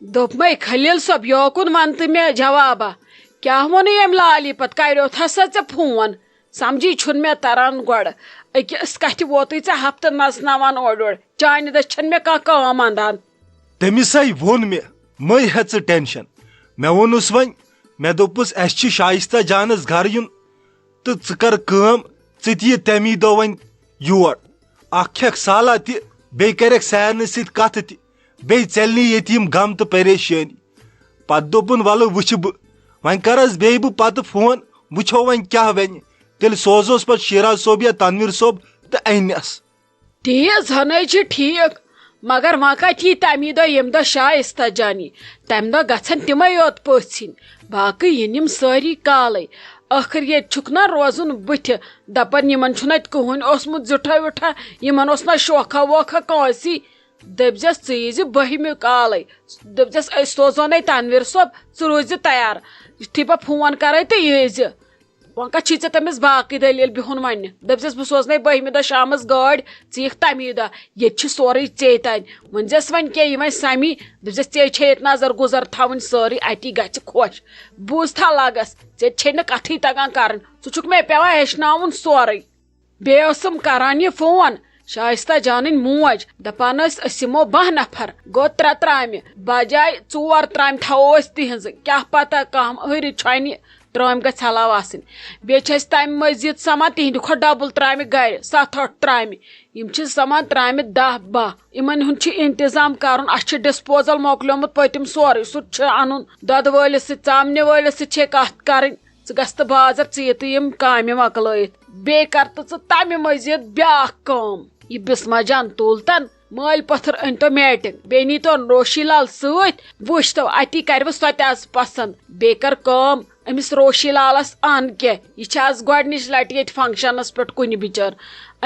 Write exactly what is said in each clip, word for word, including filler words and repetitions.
دوٚپمَے، خلیل صٲب، یوکُن وَن تہٕ مےٚ جوابا۔ کیٛاہ ووٚنُے أمۍ لالی پَتہٕ؟ کَریوتھَس سا ژےٚ فون؟ سَمجھی چھُنہٕ مےٚ تَران گۄڈٕ۔ أکِس کَتھِ ووتُے ژےٚ ہفتہٕ نَژناوان اورٕ یورٕ۔ چانہِ دٔسۍ چھَنہٕ مےٚ کانٛہہ کٲم اَندان۔ تٔمِسَے ووٚن مےٚ، مَے ہےٚ ژٕ ٹٮ۪نشَن۔ مےٚ ووٚنُس وۄنۍ، مےٚ دوٚپُس، اَسہِ چھِ شایستہ جانَس گَرٕ یُن، تہٕ ژٕ کَر کٲم، ژٕ تہِ یہِ تَمی دۄہ وۄنۍ یور۔ اَکھ کھٮ۪کھ سالہ تہِ، بیٚیہِ کَرٮ۪کھ سارنٕے سۭتۍ کَتھٕ تہِ، بیٚیہِ ژَلنٕے ییٚتہِ یِم غم تہٕ پریشٲنی۔ پَتہٕ دوٚپُن، وَلہٕ وٕچھٕ بہٕ، وۄنۍ کَرَس بیٚیہِ بہٕ پَتہٕ فون، وٕچھو وۄنۍ کیٛاہ وَنہِ۔ تیٚلہِ سوزوس پَتہٕ شیراز صٲب یا تنویر صٲب تہٕ اَنٮ۪س۔ تیٖژ ہَنٕے چھِ ٹھیٖک، مگر وۄنۍ کَتہِ یی تَمی دۄہ، ییٚمہِ دۄہ شایستہ جان یی؟ تَمہِ دۄہ گژھن تِمَے یوت پٔژھۍ یِنۍ، باقٕے یِن یِم سٲری کالَے۔ ٲخٕر ییٚتہِ چھُکھ نہ روزُن بٕتھِ، دَپان یِمَن چھُنہٕ اَتہِ کٕہٕنۍ اوسمُت زِٹھا وِٹھا، یِمَن اوس نہ شوکھا ووکھا کٲنٛسی۔ دٔپزٮ۪س، ژٕ ییٖزِ بٔہمہِ کالَے۔ دٔپزٮ۪س، أسۍ سوزونے تنویر صٲب، ژٕ روٗزِ تیار۔ یُتھُے بہٕ فون کَرَے تہٕ ییٖزِ۔ وۄنۍ کَتھ چھُے ژےٚ تٔمِس باقٕے دٔلیٖل بِہُن وَننہِ؟ دٔپزٮ۪س، بہٕ سوزنَے بٔہمہِ دۄہ شامَس گٲڑۍ، ژٕ یِکھ تَمی دۄہ۔ ییٚتہِ چھِ سورُے ژے تانۍ۔ ؤنۍزٮ۪س وۄنۍ کیٛاہ، یہِ وۄنۍ سَمی۔ دٔپزٮ۪س، ژے چھے ییٚتہِ نظر گُزر تھاوٕنۍ سٲرٕے، اَتی گژھِ خۄش۔ بوٗز تھا لَگَس، ژےٚ چھے نہٕ کَتھٕے تَگان کَرٕنۍ۔ ژٕ چھُکھ مےٚ پٮ۪وان ہیٚچھناوُن سورُے۔ بیٚیہِ ٲسٕم کران یہِ فون، شایستہ جانٕنۍ موج، دپان ٲسۍ، أسۍ یِمو باہ نفر، گوٚو ترٛےٚ ترامہِ، بجاے ژور ترامہِ تھاوو أسۍ تِہنٛزٕ، کیٛاہ پتہ کانٛہہ ہٕرِ چھۄنہِ ترٲمۍ گژھِ علاوٕ آسٕنۍ۔ بیٚیہِ چھِ اَسہِ تَمہِ مٔزیٖد سامان تِہنٛدِ کھۄتہٕ ڈبل ترامہِ گرِ، ستھ ٲٹھ ترامہِ۔ یِم چھِ سامان ترامہِ دَہ باہ۔ یِمن ہُنٛد چھُ انتظام کرُن۔ اَسہِ چھُ ڈسپوزل مۄکلیومُت پٔتِم سورُے، سُہ تہِ چھُ اَنُن۔ دۄدٕ وٲلِس سۭتۍ، ژامنہِ وٲلِس سۭتۍ چھے کتھ کرٕنۍ۔ ژٕ گژھ تہٕ بازر، ژٕ یہِ تہٕ یِم کامہِ مۄکلٲیِتھ۔ بیٚیہِ کر تہٕ ژٕ تمہِ مٔزیٖد بیٛاکھ کٲم۔ یہِ بسمہ جان تُل تن مٲلۍ پتھر، أنۍ تو میٹنگ، بیٚیہِ نی تو روشی لال سۭتۍ۔ وٕچھ تو، اتی کرِ وٕ سۄ تہِ از پسند۔ بیٚیہِ کر کٲم، أمِس روشی لالس ان کینٛہہ۔ یہِ چھِ از گۄڈنِچ لٹہِ ییٚتہِ فنکشنس پٮ۪ٹھ کُنہِ بچٲر۔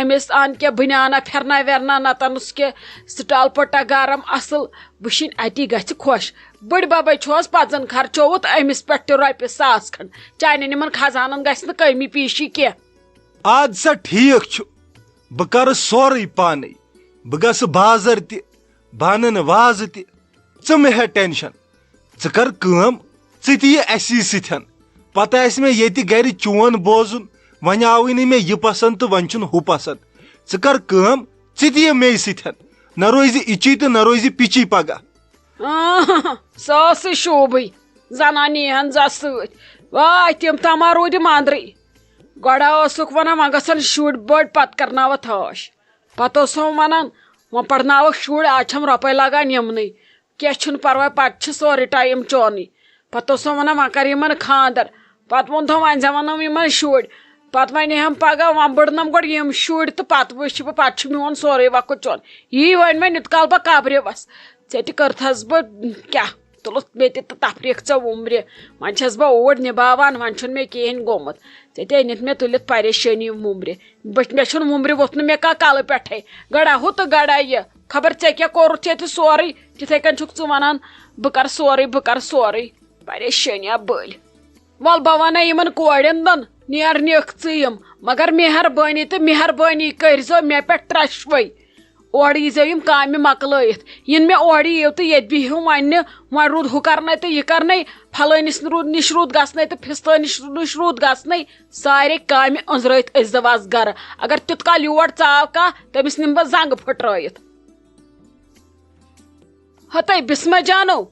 أمِس ان کینٛہہ بنیانہ پھرنا ویرنا، نتنس کینٛہہ سٹال پٹا گرم اصل۔ وٕچھِنۍ اتی گژھِ خۄش۔ بٔڈۍ ببے چھُ حظ پزن، خرچووُت أمِس پٮ۪ٹھ تہِ رۄپیہِ ساس کھنڈ۔ چانٮ۪ن یِمن خزانن گژھِ نہٕ کٔمی پیٖشی کینٛہہ۔ اَدٕ سا ٹھیٖک چھُ، بہٕ کرٕ سورُے پانے۔ بہٕ گژھٕ بازر تہِ، بہٕ انہٕ وازٕ تہِ۔ ژٕ مہٕ ہےٚ ٹینشن۔ ژٕ کر کٲم، ژٕ تہِ یہِ اسی سۭتٮ۪ن۔ پتہٕ آسہِ مےٚ ییٚتہِ گرِ چون بوزُن، وۄنۍ آوٕے نہٕ مےٚ یہِ پسند تہٕ وۄنۍ چھُنہٕ ہُہ پسند۔ ژٕ کر کٲم، ژٕ تہِ یہِ مے سۭتٮ۪ن۔ نہ روزِ اِچی تہٕ نہ روزِ پِچی پگاہ۔ آہ، ساسٕے شوٗبٕے، زنان ییٖہن زس سۭتۍ۔ واے، تِم تما روٗدِ مندرٕے۔ گۄڈٕ ٲسٕکھ ونان، وۄنۍ گژھن شُرۍ بٔڑۍ، پتہٕ کرناوتھ عٲش۔ پتہٕ اوسُم ونان، وۄنۍ پرناوکھ شُرۍ، آز چھم رۄپے لگان یِمنٕے۔ کینٛہہ چھُنہٕ پرواے، پتہٕ چھُ سورُے ٹایم چونُے۔ پتہٕ اوسُم ونان، وۄنۍ کر یِمن خاندر۔ پتہٕ ووٚن تھوٚو، وۄنۍ زٮ۪وَن نہٕ یِمن شُرۍ۔ پتہٕ وَنہِ ہم پگاہ، وۄنۍ بٔڑنم گۄڈٕ یِم شُرۍ تہٕ پتہٕ وٕچھِ بہٕ، پتہٕ چھُ میون سورُے وقت چون۔ یی وۄنۍ وۄنۍ یُت کال بہٕ قبرِ وَس۔ ژےٚ تہِ کٔرتھس بہٕ کیٛاہ؟ تُلُتھ مےٚ تہِ تہٕ تفریٖق ژےٚ وُمرِ۔ وۄنۍ چھَس بہٕ اوٗرۍ نِباوان، وۄنۍ چھُنہٕ مےٚ کِہیٖنۍ گوٚمُت۔ ژےٚ تہِ أنِتھ مےٚ تُلِتھ پریشٲنی وُمرِ۔ بہٕ، مےٚ چھُنہٕ وُمرِ ووٚتھ نہٕ مےٚ کانٛہہ کَلہٕ پٮ۪ٹھَے۔ گڑا ہُہ تہٕ گڑا یہِ۔ خبر ژےٚ کیٛاہ کوٚرُتھ ییٚتہِ سورُے؟ تِتھَے کٔنۍ چھُکھ ژٕ وَنان، بہٕ کَرٕ سورُے، بہٕ کَرٕ سورُے۔ پریشٲنیہ بٔلۍ۔ وَل، بہٕ وَنَے یِمَن کورٮ۪ن دۄن، نیرنیکھ ژٕ یِم، مگر مہربٲنی تہٕ مہربٲنی کٔرۍزیو مےٚ پٮ۪ٹھ ترٛٮ۪شوَے۔ اورٕ ییٖزیو یِم کامہِ مۄکلٲیِتھ۔ یِنہٕ مےٚ اورٕ یِیِو تہٕ ییٚتہِ بِہِو وَننہِ، وۄنۍ روٗد ہُہ کَرنَے تہٕ یہِ کَرنَے، پھلٲنِس روٗد، نِش روٗد گژھنَے تہٕ پھِستٲنِس نِش روٗد گژھنَے۔ سارے کامہِ أنٛزرٲوِتھ أژۍزیو آز گرٕ۔ اگر تیُتھ کال یور ژاو کانٛہہ، تٔمِس نِمہٕ بہٕ زنٛگہٕ پھٕٹرٲوِتھ۔ ہتے بسمہ جانو،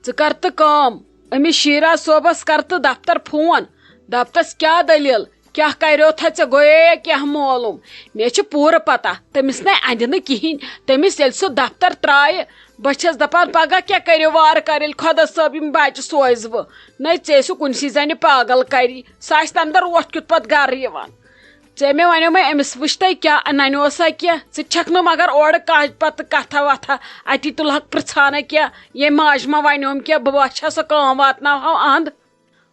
ژٕ کر تہٕ کٲم، أمِس شیراز صٲبس کر تہٕ دفتر فون، دپتس کیٛاہ دٔلیٖل، کیٛاہ کریو تھا ژےٚ، گویا کیٛاہ معلوم؟ مےٚ چھِ پوٗرٕ پتہ، تٔمِس نے اندِ نہٕ کِہیٖنۍ۔ تٔمِس ییٚلہِ سُہ دفتر ترایہِ، بہٕ چھَس دپان پگاہ کیٛاہ کٔرِو وارٕ کر، ییٚلہِ خۄدا صٲب یِم بچہِ سوزِ وٕ۔ نے ژےٚ سُہ کُنسی زنہِ پاگل کری، سُہ آسہِ تمہِ دۄہ روتھ کیُتھ پتہٕ گرٕ یِوان۔ ژےٚ مےٚ ونیومے أمِس، وٕچھ تَے کیٛاہ ننیو سا کینٛہہ؟ ژٕ تہِ چھَکھ نہٕ مگر اورٕ کانٛہہ پتہٕ کتھا وتھا اَتی تُلہَکھ پرٛژھانہ کینٛہہ، ییٚمۍ ماجہِ ما ونیوم کینٛہہ، بہٕ وَچھِ ہا سۄ کٲم واتناوہَو اَنٛد۔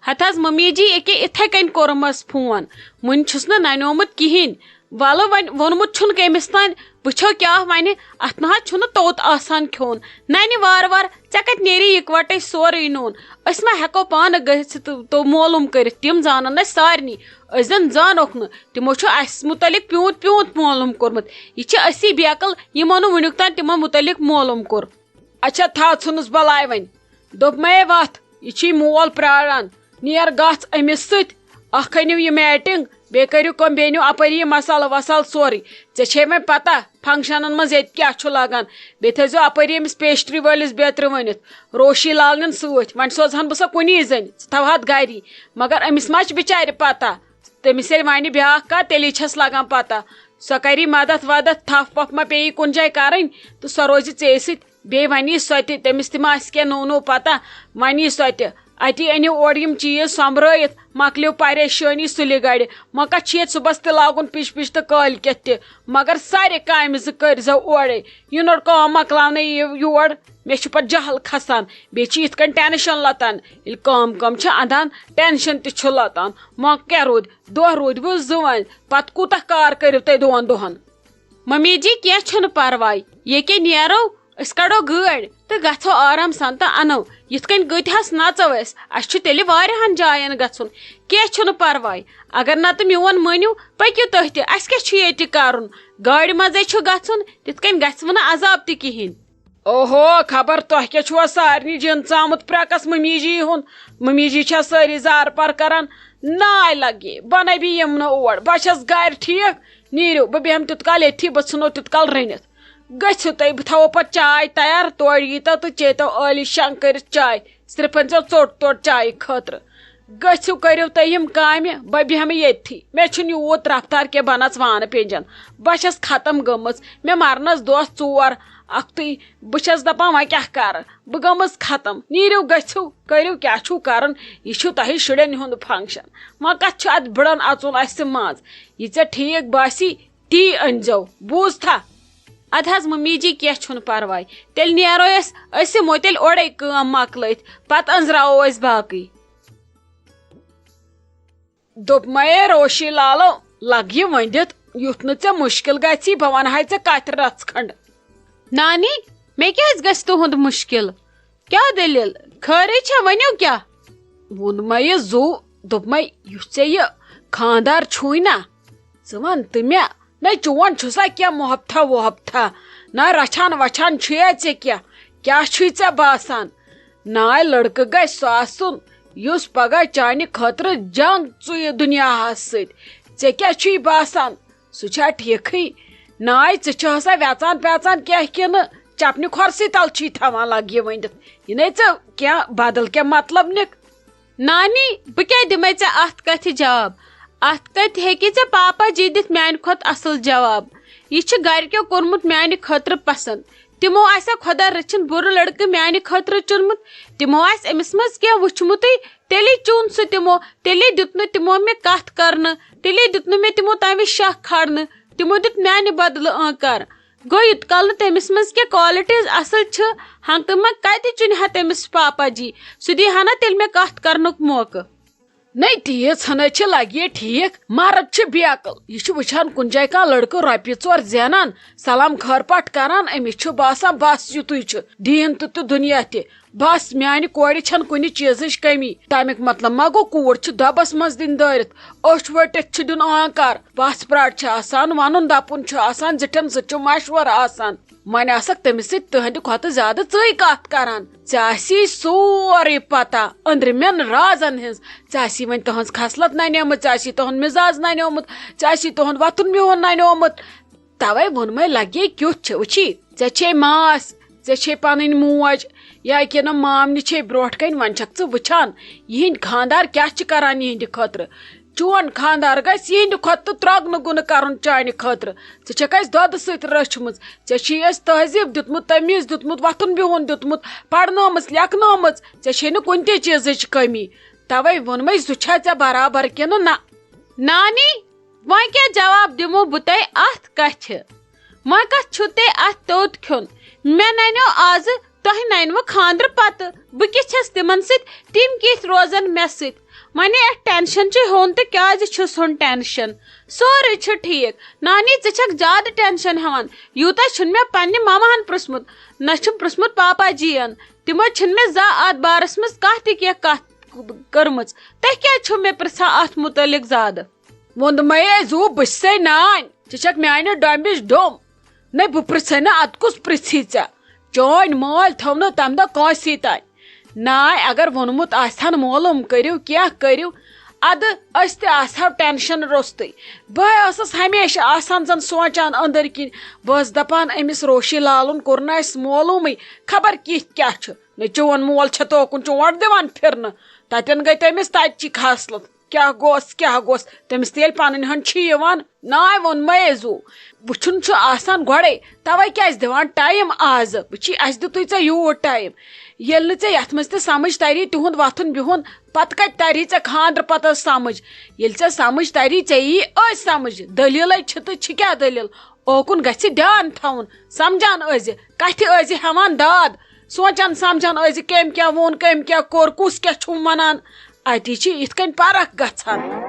ہتہٕ حظ ممی جی، ییٚکیٛاہ اِتھَے کٔنۍ کوٚرمَس فون، وٕنہِ چھُس نہٕ ننیومُت کِہیٖنۍ۔ وَلہٕ وۄنۍ ووٚنمُت چھُنہٕ کٔمِس تانۍ، وٕچھو کیٛاہ وَنہِ، اَتھ نہ حظ چھُنہٕ توٚت آسان کھیوٚن۔ ننہِ وارٕ وارٕ، ژےٚ کَتہِ نیری یِکوَٹَے سورُے نوٗن؟ أسۍ ما ہٮ۪کو پانہٕ گٔژھِتھ تہٕ تو معلوم کٔرِتھ؟ تِم زانَن اَسہِ سارنٕے، أسۍ زَن زانوکھ نہٕ۔ تِمو چھُ اَسہِ مُتعلِق پیوٗنت پیوٗنت معلوم کوٚرمُت۔ یہِ چھِ أسی بیکل، یِمو نہٕ وٕنیُک تام تِمن مُتعلِق معلوم کوٚر۔ اچھا، تھاو ژھٕنُس بلاے وۄنۍ۔ دوٚپمَے وَتھ، یہِ چھی مول پرٛاران۔ نیر گژھ أمِس سۭتۍ، اَکھ أنِو یہِ میٹِنٛگ، بیٚیہِ کٔرِو کٲم، بیٚیہِ أنِو اَپٲری یہِ مسالہٕ وسالہٕ سورُے۔ ژےٚ چھے وۄنۍ پَتہ، فنٛکشَنَن منٛز ییٚتہِ کیٛاہ چھُ لَگان۔ بیٚیہِ تھٲیزیو اَپٲری أمِس پیسٹری وٲلِس بیترِ ؤنِتھ، روشی لالنٮ۪ن سۭتۍ۔ وۄنۍ سوزہَن بہٕ سۄ کُنی زٔنۍ، ژٕ تھاوہَتھ گَری۔ مگر أمِس ما چھِ بِچارِ پَتہ؟ تٔمِس ییٚلہِ وَنہِ بیٛاکھ کَتھ، تیٚلی چھَس لَگان پَتہ۔ سۄ کَری مَدَتھ وَدَتھ، تھَپھ وَپھ ما پیٚیہِ کُنہِ جایہِ کَرٕنۍ، تہٕ سۄ روزِ ژے سۭتۍ۔ بیٚیہِ وَنہِ سۄ تہِ، تٔمِس تہِ ما آسہِ کینٛہہ نوٚو نوٚو پَتہ، وَنہِ سۄ تہِ۔ اَتی أنِو اورٕ یِم چیٖز سۄمبرٲیِتھ، مۄکلیو پریشٲنی سُلہِ گَڑِ۔ وۄنۍ کَتھ چھِ ییٚتہِ صُبحَس تہِ لاگُن پِش پِش تہٕ کٲلۍ کٮ۪تھ تہِ؟ مگر سارے کامہِ زٕ کٔرۍزیو اورَے۔ یہِ نوٚٹ کٲم مۄکلاونَے یہِ یور، مےٚ چھُ پَتہٕ جہل کھَسان۔ بیٚیہِ چھِ یِتھ کٔنۍ ٹٮ۪نشَن لَتان۔ ییٚلہِ کٲم کٲم چھِ اَندان، ٹٮ۪نشَن تہِ چھُ لَتان۔ وۄنۍ کیٛاہ روٗد؟ دۄہ روٗدۍ وٕ زٕ وۄنۍ۔ پَتہٕ کوٗتاہ کار کٔرِو تُہۍ دۄن دۄہَن؟ ممی جی، کینٛہہ چھُنہٕ پَرواے، ییٚکیٛاہ نیرو، أسۍ کَڑو گٲڑۍ تہٕ گژھو آرام سان تہٕ اَنو۔ یِتھ کٔنۍ گٔتۍ ہَس نَژو أسۍ، اَسہِ چھُ تیٚلہِ واریاہَن جایَن گژھُن۔ کینٛہہ چھُنہٕ پَرواے، اگر نہ تہٕ میون مٲنِو، پٔکِو تُہۍ تہِ، اَسہِ کیٛاہ چھُ ییٚتہِ کَرُن؟ گاڑِ منٛزَے چھُ گژھُن، تِتھ کٔنۍ گژھِ وٕ نہٕ عذاب تہِ کِہیٖنۍ۔ اوہو، خبر تۄہہِ کیٛاہ چھُوا سارنٕے جِن ژامُت پرٛکَس مٔمی جی ہُنٛد؟ مٔمی جی چھا سٲری زار پار کَران؟ ناے لَگے، بہٕ نَے بیٚیہِ یِمہٕ نہٕ اور، بہٕ چھَس گَرِ ٹھیٖک۔ نیٖرِو، بہٕ بیٚہمہٕ تیُت کال ییٚتھی، بہٕ ژھٕنو تیُت کال رٔنِتھ۔ گٔژھِو تُہۍ، بہٕ تھاوو پَتہٕ چاے تیار، تورٕ ییٖتو تہٕ چیٚتو عٲلی شنٛگ کٔرِتھ چاے، صرف أنۍزیو ژوٚٹ توٚٹ چایہِ خٲطرٕ۔ گٔژھِو، کٔرِو تُہۍ یِم کامہِ، بہٕ بیٚہمہٕ ییٚتھی۔ مےٚ چھُنہٕ یوٗت رفتار کینٛہہ، بہٕ نَژٕ وانہٕ پیٚنجَن۔ بہٕ چھَس ختم گٔمٕژ، مےٚ مَرنَس دۄہ ژور اَکھتُے۔ بہٕ چھَس دَپان، وۄنۍ کیٛاہ کَرٕ؟ بہٕ گٔمٕژ ختم۔ نیٖرِو، گٔژھِو، کٔرِو، کیٛاہ چھُو کَرُن؟ یہِ چھُو تۄہہِ شُرٮ۪ن ہُنٛد فنٛکشَن۔ وۄنۍ کَتھ چھُ اَتھ بٕڑَن اَژُن اَسہِ منٛز؟ یہِ ژےٚ ٹھیٖک باسی، تی أنۍزیو، بوٗزتھا؟ اَدٕ حظ مٔمی جی، کینٛہہ چھُنہٕ پَرواے، تیٚلہِ نیرو أسۍ، أسۍ یِمو تیٚلہِ اورَے کٲم مۄکلٲیِتھ، پَتہٕ أنٛزراوو أسۍ باقٕے۔ دوٚپمَے روشی لالو، لَگ یہِ ؤنٛدِتھ، یُتھ نہٕ ژےٚ مُشکِل گژھی، بہٕ وَنہٕ ہاے ژےٚ کَتھِ رَژھ کھنٛڈ۔ نانی، مےٚ کیٛازِ گژھِ تُہُنٛد مُشکِل؟ کیٛاہ دٔلیٖل؟ خٲرٕے چھا؟ ؤنِو کیٛاہ؟ ووٚنمَے یہِ زُو، دوٚپمَے، یُس ژےٚ یہِ خانٛدار چھُے نا، ژٕ وَن تہٕ مےٚ، نَے چون چھُسا کینٛہہ محبتھا وحبتھا؟ نہ رَچھان وَچھان چھُیا ژےٚ کینٛہہ؟ کیٛاہ چھُے ژےٚ باسان؟ ناے لٔڑکہٕ گژھِ سُہ آسُن، یُس پگاہ چانہِ خٲطرٕ جنگ ژُیہِ دُنیاہَس سۭتۍ۔ ژےٚ کیٛاہ چھُے باسان؟ سُہ چھا ٹھیٖکھٕے؟ ناے، ژٕ چھِ آسان ویژان پیژان کینٛہہ کِنہٕ چپنہِ کھۄرسٕے تل چھی تھاوان لگہِ ؤنِتھ؟ یہِ نے ژےٚ کینٛہہ بدل کینٛہہ مطلب نِکھ۔ نانی، بہٕ کیٛاہ دِمے ژےٚ اَتھ کتھِ جواب؟ اَتھ کتھِ ہیٚکہِ ژےٚ پاپا جی دِتھ میانہِ کھۄتہٕ اصل جواب۔ یہِ چھُ گرِکیو کوٚرمُت میانہِ خٲطرٕ پسند۔ تِمو آسہِ خۄدا رٔچھِنۍ بُرٕ لڑکہٕ میانہِ خٲطرٕ چُنمُت۔ تِمو آسہِ أمِس منٛز کینٛہہ وُچھمُتٕے، تیٚلے چُن سُہ تِمو، تیٚلے دیُت نہٕ تِمو مےٚ کتھ کرنہٕ، تیٚلے دیُت نہٕ مےٚ تِمو تمہِ شاہ کھارنہٕ۔ تِمو دیُت میانہِ بدلہٕ آنکار۔ گوٚو یُت کال نہٕ تٔمِس منٛز کینٛہہ qualities اصل چھِ، ہنگہٕ منٛگہٕ کتہِ چُنہِ ہا تٔمِس پاپا جی؟ سُہ دی ہا نہ تیٚلہِ مےٚ کتھ کرنُک موقعہٕ۔ نَے تیٖژ ہَنَے چھِ لَگہِ ٹھیٖک، مرد چھِ بیقل۔ یہِ چھُ وٕچھان کُنہِ جایہِ کانٛہہ لٔڑکہٕ رۄپیہِ ژور زینان، سلام خٲر پاٹھ کران، أمِس چھُ باسان بس یُتُے چھُ، دیٖن تہٕ تہٕ دُنیا تہِ۔ بس میانہِ کورِ چھَنہٕ کُنہِ چیٖزٕچ کٔمی۔ تَمیُک مطلب ما گوٚو کوٗر چھِ دۄبَس منٛز دِنۍ دٲرِتھ، أچھ ؤٹِتھ چھِ دیُن آنکار، پژھ پرٛاٹھ چھِ آسان، وَنُن دَپُن چھُ آسان، زِٹھٮ۪ن سۭتۍ چھُ مشورٕ آسان۔ وۄنۍ آسکھ تٔمِس سۭتۍ تٕہنٛدِ کھۄتہٕ زیادٕ ژٕے کَتھ کران۔ ژےٚ آسی سورُے پتہ أنٛدرِمٮ۪ن رازن ہٕنٛز۔ ژےٚ آسی وۄنۍ تٕہنٛز خصلت ننیمٕژ، ژےٚ آسی تُہنٛد مِزاز ننیومُت، ژےٚ آسی تُہنٛد وۄتھُن بِہُن ننیومُت۔ توے ووٚنمَے لگے کیُتھ چھُ۔ وٕچھی، ژےٚ چھے ماس، ژےٚ چھے پنٕنۍ موج، یا کہِ نہ مامنہِ چھے برونٛٹھ کنہِ، وۄنۍ چھکھ ژٕ وٕچھان یِہنٛدۍ خاندار کیٛاہ چھِ کران یِہنٛدِ خٲطرٕ۔ چون خاندار گژھِ یِہنٛدِ کھۄتہٕ تہٕ ترٛۄگنہٕ گُنہٕ کرُن چانہِ خٲطرٕ۔ ژٕ چھکھ اَسہِ دۄدٕ سۭتۍ رٔچھمٕژ، ژےٚ چھُے اَسہِ تہذیٖب دیُتمُت، تمیٖز دیُتمُت، وۄتھُن بِہُن دیُتمُت، پرنٲومٕژ، لیکھنٲومٕژ، ژےٚ چھے نہٕ کُنہِ تہِ چیٖزٕچ کٔمی۔ توے ووٚنمَے، سُہ چھا ژےٚ برابر کِنہٕ نہ؟ نانی، وۄنۍ کیٛاہ جواب دِمو بہٕ تۄہہِ اَتھ کَتھِ؟ وۄنۍ کَتھ چھُو تۄہہِ اَتھ توٚت کھیوٚن؟ مےٚ نَنیو آزٕ، تۄہہِ نَنِوٕ خانٛدرٕ پَتہٕ۔ بہٕ کِتھ چھَس تِمَن سۭتۍ؟ تِم کِتھ روزَن مےٚ سۭتۍ؟ وۄنۍ اَتھ ٹٮ۪نشَن چھُ ہیوٚن تہٕ کیٛازِ چھُس ہیوٚن ٹٮ۪نشَن؟ سورُے چھُ ٹھیٖک۔ نانی، ژٕ چھَکھ زیادٕ ٹٮ۪نشَن ہٮ۪وان۔ یوٗتاہ چھُنہٕ مےٚ پنٛنہِ مَماہَن پرٛژھمُت، نہ چھُم پرٛژھمُت پاپا جِیَن۔ تِمو چھِنہٕ مےٚ زانٛہہ اَتھ بارَس منٛز کانٛہہ تہِ کینٛہہ کَتھ کٔرمٕژ۔ تۄہہِ کیٛازِ چھِو مےٚ پرٛژھان اَتھ مُتعلِق زیادٕ؟ ووٚنمَے زُو، بہٕ چھسَے نانۍ، ژٕ چھَکھ میانہِ ڈومبِچ ڈوم۔ نَے، بہٕ پرٛژھَے نہٕ، اَتھ کُس پرٛژھی ژےٚ؟ چٲنۍ مٲلۍ تھٲو نہٕ تَمہِ دۄہ کٲنٛسی تانۍ۔ ناے، اگر ووٚنمُت آسہِ ہن مولوٗم کٔرِو، کینٛہہ کٔرِو، ادٕ أسۍ تہِ آسہو ٹینشن روٚستُے۔ بہٕ ٲسٕس ہمیشہِ آسان زن سونٛچان أنٛدٕرۍ کِنۍ، بہٕ ٲسٕس دپان، أمِس روشی لالُن کوٚر نہٕ اَسہِ مولوٗمٕے، خبر کِتھ کیٛاہ چھُ۔ نہ چون مول چھےٚ توکُن چونٛٹھ دِوان پھِرنہٕ، تتٮ۪ن گٔے تٔمِس تتچی خاصلت۔ کیٛاہ گوٚس، کیٛاہ گوٚس؟ تٔمِس تہِ ییٚلہِ پنٕنۍ ہن چھِ یِوان۔ ناے ووٚن مے زُو، وٕچھُن چھُ آسان گۄڈَے، تَوَے کیٛازِ دِوان ٹایم آزٕ؟ وٕچھی، اَسہِ دیُتُے ژےٚ یوٗت ٹایم۔ ییٚلہِ نہٕ ژےٚ یَتھ منٛز تہِ سَمٕجھ تَری تِہُنٛد وۄتھُن بِہُن، پَتہٕ کَتہِ تَری ژےٚ خانٛدرٕ پَتہٕ سَمٕجھ؟ ییٚلہِ ژےٚ سَمٕجھ تَری، ژےٚ یی أزۍ سَمٕجھ، دٔلیٖلَے چھِ تہٕ چھِ کیٛاہ دٔلیٖل؟ اوکُن گژھِ دیان تھاوُن، سَمجھان ٲسۍ زِ، کَتھِ ٲسۍ زِ ہٮ۪وان داد، سونٛچان سَمجھان ٲسۍ زِ کٔمۍ کیٛاہ ووٚن، کٔمۍ کیٛاہ کوٚر، کُس کیٛاہ چھُم وَنان۔ اَتی چھِ یِتھ کٔنۍ پَرَکھ گژھان۔